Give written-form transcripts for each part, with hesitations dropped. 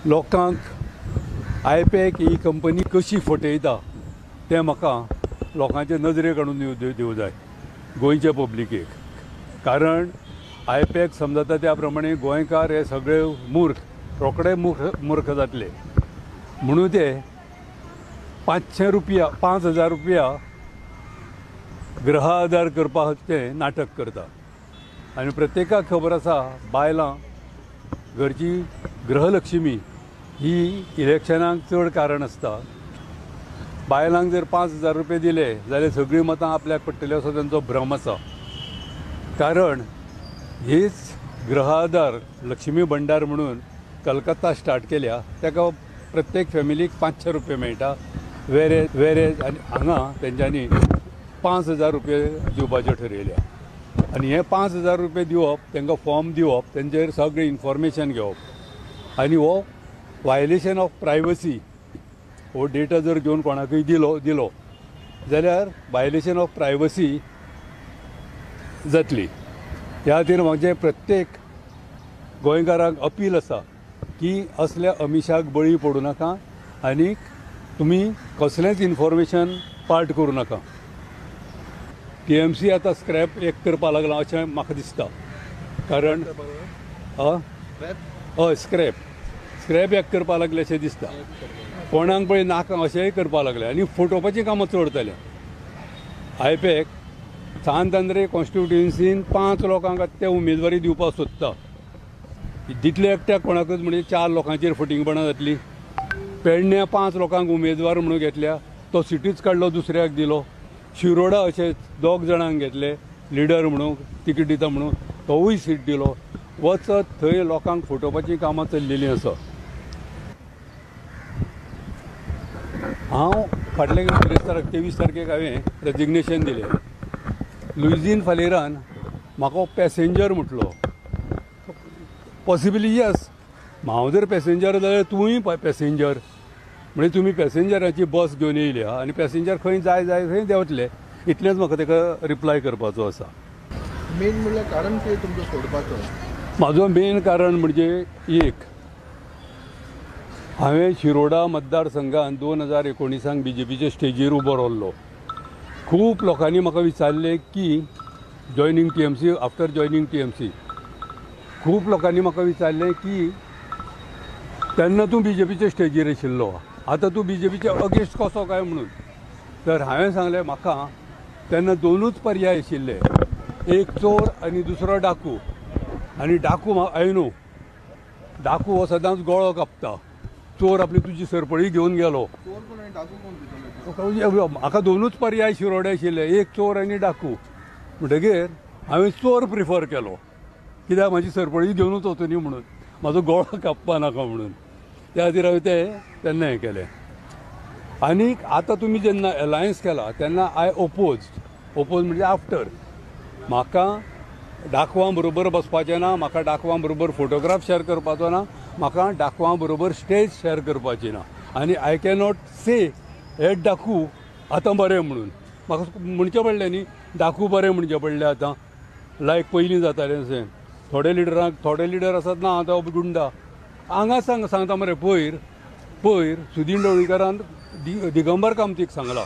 लोकांक आयपॅक ही कंपनी कशी फटयता तें म्हाका लोकांचे नदरेक हाडून दिवं जाय गोंयच्या पब्लिकेक. कारण आयपॅक समजता त्या प्रमाणे गोंयकार हे सगळे मूर्ख, रोखडे मूर्ख जातले म्हणून ते 500 रुपया 5000 रुपया गृह आधार करपाक ते नाटक करता. आनी प्रत्येकाक खबर आसा बायलां घरची गृहलक्ष्मी ही इलेक्शनाक चड कारण आसता. बायलांक जर 5000 रुपये दिले जाल्यार सगळीं मतां आपल्याक पडटली असो तांचो भ्रम आसा. कारण हीच गृह आधार लक्ष्मी भंडार म्हणून कलकत्ता स्टार्ट केल्या, ताका प्रत्येक फॅमिलीक 500 रुपये मेळटा. वेरेज आनी हांगा तेंच्यांनी 5000 रुपये दिवपाचें ठरयल्या. आनी हे 5000 रुपये दिवप, तांकां फॉर्म दिवप, तेंचेर सगळें इन्फॉर्मेशन घेवप आनी हो वायलेशन ऑफ प्रायवसी हो डेटा जर घेवन कोणाकूय दिलो जाल्यार वायलेशन ऑफ प्रायवसी जातली. ह्या खातीर म्हजें प्रत्येक गोंयकारांक अपील आसा की असल्या अमिशाक बळी पडूं नाका आनी तुमी कसलेंच इन्फॉर्मेशन पार्ट करूं नाका. टी एम सी आतां स्क्रॅप एक करपाक लागलां अशें म्हाका दिसता. कारण हय स्क्रॅप एक करपाक लागले अशें दिसता. कोणाक पळय नाका अशेंय करपाक लागले आनी फटोवपाचीं कामां चड जाल्या. आयपॅक सांत आंद्रे कॉन्स्टिट्युएन्सीन 5 लोकांक आतां ते उमेदवारी दिवपाक सोदता. दितले एकट्याक कोणाकूच म्हणजे 4 लोकांचेर फटींगपणां जातली. पेडण्या 5 लोकांक उमेदवार म्हणून घेतल्या, तो सिटीच काडलो दुसऱ्याक दिलो. शिरोडा अशें 2 जाणांक घेतले लिडर म्हणून, तिकीट दिता म्हणून, तोवूय सीट दिलो. वचत थंय लोकांक फटोवपाचीं कामां चल्लेलीं आसा. हांव फाटले 23 तारखेक हांवें रेजिग्नेशन दिलें. लुइझीन फालेरान म्हाका पॅसेंजर म्हटलो. पॉसिबली येस, हांव जर पॅसेंजर जाल्यार तूंय पॅसेंजर, म्हणजे तुमी पॅसेंजराची बस घेवन येयल्या आनी पॅसेंजर खंय जाय जाय थंय देंवतले. इतलेंच म्हाका ताका रिप्लाय करपाचो आसा. मेन म्हणल्यार कारण कितें तुमचो सोडपाचो? म्हाजो मेन कारण म्हणजे एक, हांवें शिरोडा मतदारसंघान 2019 बीजेपीचे स्टेजीर उबो रावल्लो. खूब लोकांनी म्हाका विचारलें की joining T M C, after joining T M C खूब लोकांनी म्हाका विचारलें की तेन्ना तूं बीजेपीचे स्टेजीर आशिल्लो, आतां तूं बीजेपीचे अगेन्स्ट कसो काय म्हणून. तर हांवें सांगलें म्हाका तेन्ना 2च पर्याय आशिल्ले, एक चोर आनी दुसरो डाकू. आनी डाकू I न्हू, डाकू हो सदांच गळो कापता, चोर आपली तुजी सरपळी घेवन गेलो. म्हाका 2च पर्याय शिरोडे आशिल्ले, एक चोर आनी डाकू. म्हणटगीर हांवें चोर प्रिफर केलो, कित्याक म्हाजी सरपळी घेवनूच वचूं न्ही म्हणून, म्हाजो गळो कापपा नाका म्हणून. त्या खातीर हांवें तें तेन्ना हें केलें. आनी आतां तुमी जेन्ना एलायन्स केला तेन्ना I oppose म्हणजे आफ्टर म्हाका डाकवां बरोबर बसपाचें ना, म्हाका डाकवां बरोबर फोटोग्राफ शेअर करपाचो ना, म्हाका डाकवां बरोबर स्टेज शेअर करपाची ना. आनी I cannot से हे डाकू आतां बरें म्हणून. म्हाका म्हणचें पडलें न्ही, डाकू बरें म्हणचें पडलें आतां, लायक पयलीं जातालें अशें. थोडे लिडरांक, थोडे लिडर आसात ना आतां गुंडा हांगा सांगता मरे. पयर सुदीन ढवळीकारान दिगंबर कामतीक सांगलां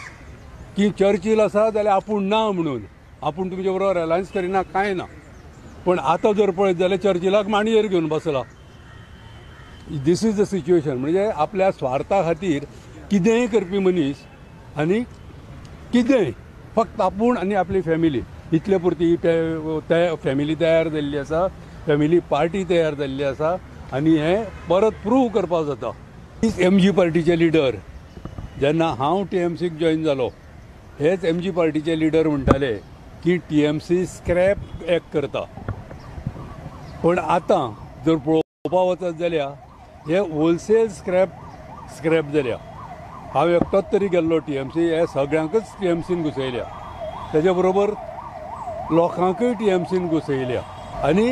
की चर्चील आसा जाल्यार आपूण ना म्हणून, आपूण तुमचे बरोबर अलायन्स करिना कांय ना. पण आतां जर पळयत जाल्यार चर्चिलाक मांडयेर घेवन बसला. This is the situation. म्हणजे आपल्या स्वार्था खातीर कितेंय करपी मनीस आनी कितेंय फक्त आपूण आनी आपली फॅमिली इतले पुरती फॅमिली तयार जाल्ली आसा, फॅमिली पार्टी तयार जाल्ली आसा आनी हें परत प्रूव करपाक जाता. एम जी पार्टीचे लिडर जेन्ना हांव टी एम सीक जॉयन जालो, हेच एम जी पार्टीचे लिडर म्हणटाले की टी एम सी स्क्रॅप एक करता. पण आतां जर पळोवपाक वचत जाल्यार हे होलसेल स्क्रॅप जाल्या. हांव एकटोच तरी गेल्लो टी एम सी, हे सगळ्यांकच टी एम सीन घुसयल्या, तेज्या बरोबर लोकांकूय टी एम सीन घुसयल्या. आनी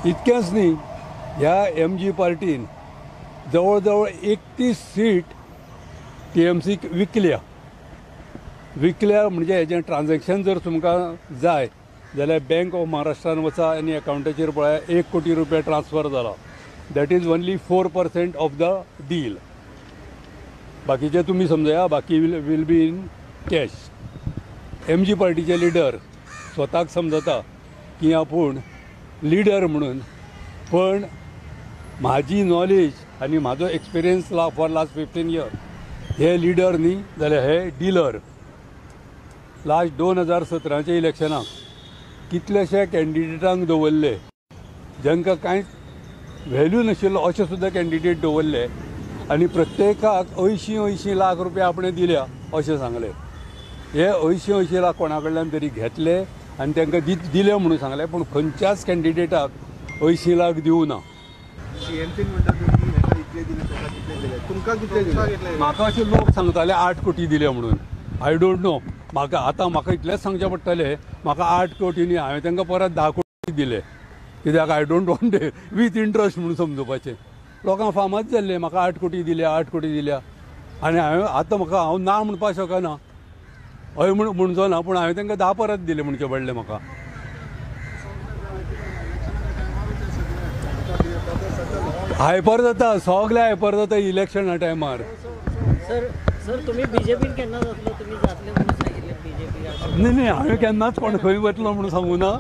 इतकेंच न्ही, ह्या एम जी पार्टीन जवळ जवळ 31 सीट टी एम सीक विकल्या. विकल्या म्हणजे हेजें ट्रान्जॅक्शन जर तुमकां जाय जाल्यार बँक ऑफ महाराष्ट्रान वचा आनी अकावंटाचेर पळया 1 कोटी रुपया ट्रान्सफर जाला. That is only 4% of the deal. बाकीचे तुमी समजया, बाकी will be in cash. MG पार्टीचे लिडर स्वताक समजता की आपूण लिडर म्हणून, पण म्हाजी नॉलेज आनी म्हाजो एक्सपिरियन्स ला फॉर लास्ट 15 इयर हे लिडर न्ही जाल्यार हे डिलर. लास्ट 2017च्या इलेक्शनाक कितलेशे कॅन्डिडेटांक दवरले जांकां कांयच व्हॅल्यू नाशिल्लो अशे सुद्दां कॅन्डिडेट दवरले आनी प्रत्येकाक 80-80 लाख रुपया आपणें दिल्या अशें सांगलें. हे 80-80 लाख कोणा कडल्यान तरी घेतले आनी तांकां दिले म्हणून सांगलें, पूण खंयच्याच कॅन्डिडेटाक 80 लाख दिवं ना. सीएमसीन म्हणटा तुमी हेका इतले दिले, ताका कितले दिले, तुमकां कितले दिले? म्हाका अशे लोक सांगताले 8 कोटी दिले म्हणून. I don't know. म्हाका आतां म्हाका इतलेंच सांगचें पडटलें, म्हाका 8 कोटी न्ही, हांवें तांकां परत 10 कोटी दिले, कित्याक I don't want with interest म्हणून समजुपाचें. लोकांक फामाद जाल्लें म्हाका 8 कोटी दिल्या, 8 कोटी दिल्या, आनी हांवें आतां म्हाका हांव ना म्हणपाक शकना, हय म्हण म्हणचो ना, पूण हांवें तांकां 10 परत दिले म्हणचें पडलें म्हाका. हायपर जाता, सगळे हायपर जाता इलेक्शना टायमार. सर सर तुम्ही बीजेपीन केन्ना जातलो? तुम्ही जातले म्हणून सांगितले बीजेपी? न्ही न्ही, हांवें केन्नाच कोण खंय वतलो म्हणून सांगू ना.